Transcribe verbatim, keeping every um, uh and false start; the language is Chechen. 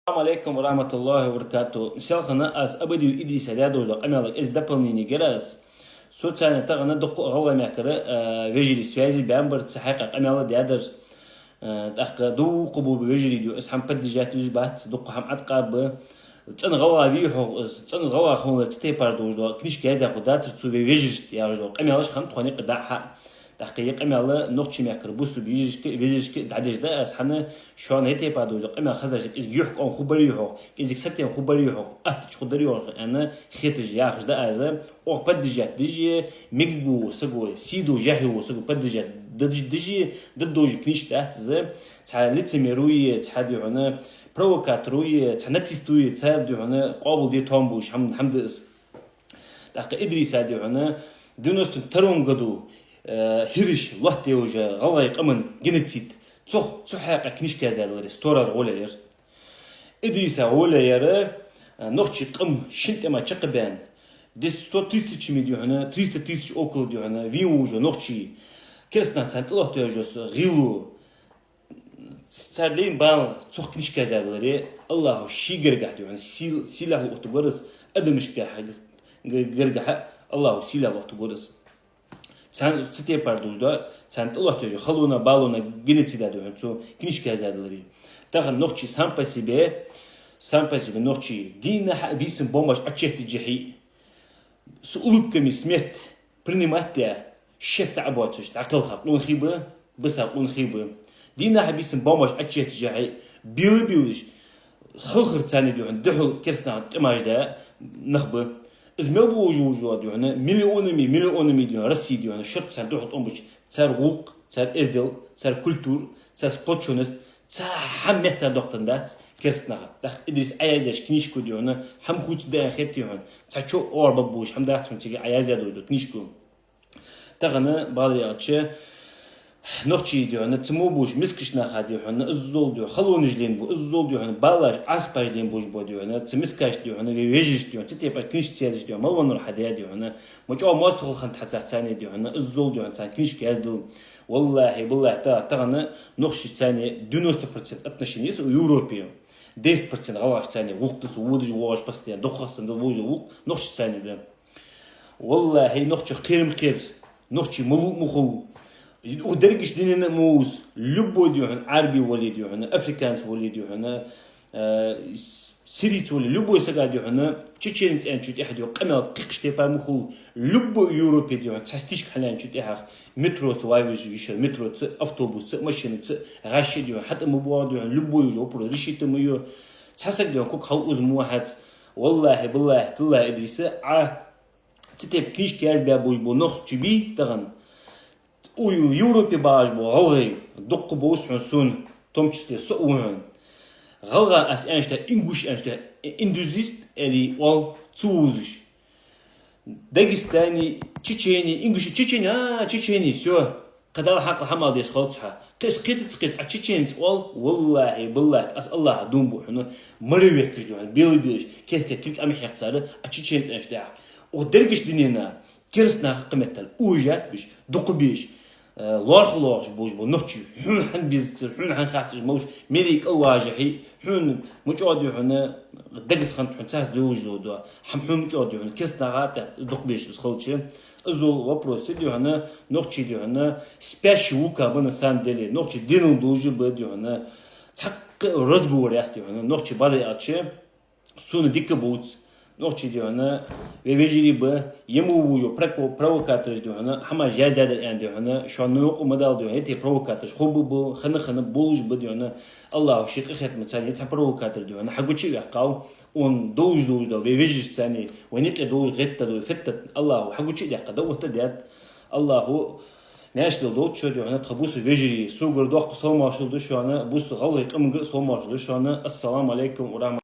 Ассаламу алейкум ва рахматуллахи ва баракату. Селхана аз Абадиев Идриса дядожда къамяла из дополнение герас. Социальный тагана дукку гъалгъа мякара, э, вежери связи бямбар ца хайка къамяла дядаж. Э, тахка ду къубу вежери дю, аз хам поддержать уж бац, дукку хам атка б. Цан гъалгъа ви хо, цан гъалгъа хонла ците пар дожда, книжка я да худа цу ве вежершт я жо. Къамялаш хан тхони къда ха. Тахка я къамяла нохчи мякар бусу бижишки, вежершки дадежда аз хана шуан хете пар дожда. Къамял хазаш из юх кон хубари хо, из сатен хубари хо, ат чхудари хо, ана хетаж я хажда аз. О поддержать дижи, мигу сагу, сиду жахи сагу поддержать дадж-, дижи, дадожи книжка дац за. Ца лицемеруе, ца дюхна провокаторуе, ца нацистуе, ца дюхна къобул де том буш хам, хамдас. Тахка Идриса дюхна девяносто втором году, э, хириш лохте уже гъалгъай къаман геноцид. Цох, цох хайка книжка язалари, сто раз гъоляер. Идриса гъоляер, э, нохчи къам шин тема чакъбен. Десять, сто тысяч ми дюхна, триста тысяч около дюхна, вин уже нохчи. Керсна цан тылохте уже гъилу. Царлин бал цох книжка язалари, Аллаху ши герга дюхна, сил, силаху оту горас, адамышка г-, г-, герга, Аллаху силаху оту горас. Цан ците пар дужда, цан тылохте же халуна, балуна, геноцида дюхна, цу книжка язалари. Тахан нохчи сам по себе, сам по себе нохчи, дина ха висим бомбаш отчехти джихи. С улыбками смерть принимать я, шет абуацуш, акъыл хаб, ун хибы, быса ун хибы. Дина хабисим бомбаш отчехти джихи, билы билыш, хылхыр цани дюхн, дюхл керсна тимаж да, нахбы. Из мел бу ужу ужу дюхна, миллионами, миллионами дюхна, Россия дюхна, шот цан дюхл омбуч, цар гулк, цар эздел, цар культур, цар сплоченность, ца хам метта дохтан дац, керстнаха. Тах Идрис аязяш книжку дюхна, хам хуц да хет дюхна, ца чо орба буш, хам дац хун циги аязя дойду книжку. Тагана бал яче, нохчи дюхна, цму буш, мискишнаха дюхна, иззол дю, халуниш лин бу, иззол дюхна, балаш, аспаш лин буш бу дюхна, цмискаш дюхна, ве вежиш дюхна, ците па книж цедиш дюхна, малванур хадя дюхна, мучо мостхул хан тхаца цани дюхна, иззол дюхна, цан книжка яздыл. Валлахи, валлахи, та, тагана нохчи цани девяносто процент отношений с Европе. Десять процент гъалаш цани, гултыс, удыш, вош, постоянно, дохасан, да, вужу, гулт, нохчи цани, да. Валлахи, нохчи хирм хир, нохчи малу муху. Ух дергиш динина муз, любой дюхна, арби вали дюхна, африканец вали дюхна, э, с-, сириец вали, любой сага дюхна, чеченец эн чуть эхь дю, къамял кикште па мухул, любой Европе дюхна, цастиш халян чуть эхь, метро ц вавиш вишер, метро ц, автобус ц, машина ц, гаши дюхна, хат ма буа дюхна, любой уже вопрос решит ма ю. Цасак дюхна, кук хал уз муахац. Валлахи, валлахи, таллахи, Идриса, а, цитеп книжка язбя буш бу нохчи би таган. У Европе баш бу гъалгъай, дукку бу усхун сун, в том числе со угун. Гъалгъа ас эншта ингуш эншта индузист эли ол цузуш. Дагестани, Чечени, ингуш Чечени, а, Чечени, всё. Къадал хакъ хамал деш халцха. Къис къитиц къис а чеченец ол, валлахи, валлахи, ас Аллах дум бу хну, мали веккиш дюхна, бели белиш, кехке тюк ами хехцары, а чеченец эншта. Ух дергиш динина, керстна хакъ метал, уйжат биш, дукъу биш, э, лорх лорх буш бу, нохчи, хун хан бизцир, хун хан хатиш мауш, мели кал важихи, хун мучо дюхна, дагис хан хун цас душ зодо, хам хун мучо дюхна, керстна гата, дукъу биш, халчи. Изул вопрос дюхна, нохчи дюхна, спящий вука бы на самом деле, нохчи динул дужи бы дюхна, цак разговор яс дюхна, нохчи бали аче, суна дика буц, нохчи дюхна, ве вежири бы, ему вужу прово-, провокаторш дюхна, хама жаздяда эн дюхна, шо нуку мадал дюхна, эти провокаторш, хубу бу, хана хана булуш бы дюхна, Аллаху ши къихет мацани, ца провокатор дюхна, хагучи вяккау, он долж долж да, ве вежиш цани, ве нике долж гетта дой, фетта Аллаху, хагучи дякка да, ута дят. Аллаху, мяш дол дол, чо дюхна, тха бусу вежири, сугур дохку салмашул душуана, бусу гъалгъай къымгы салмашул душуана. Ассаламу алейкум ва рахматуллахи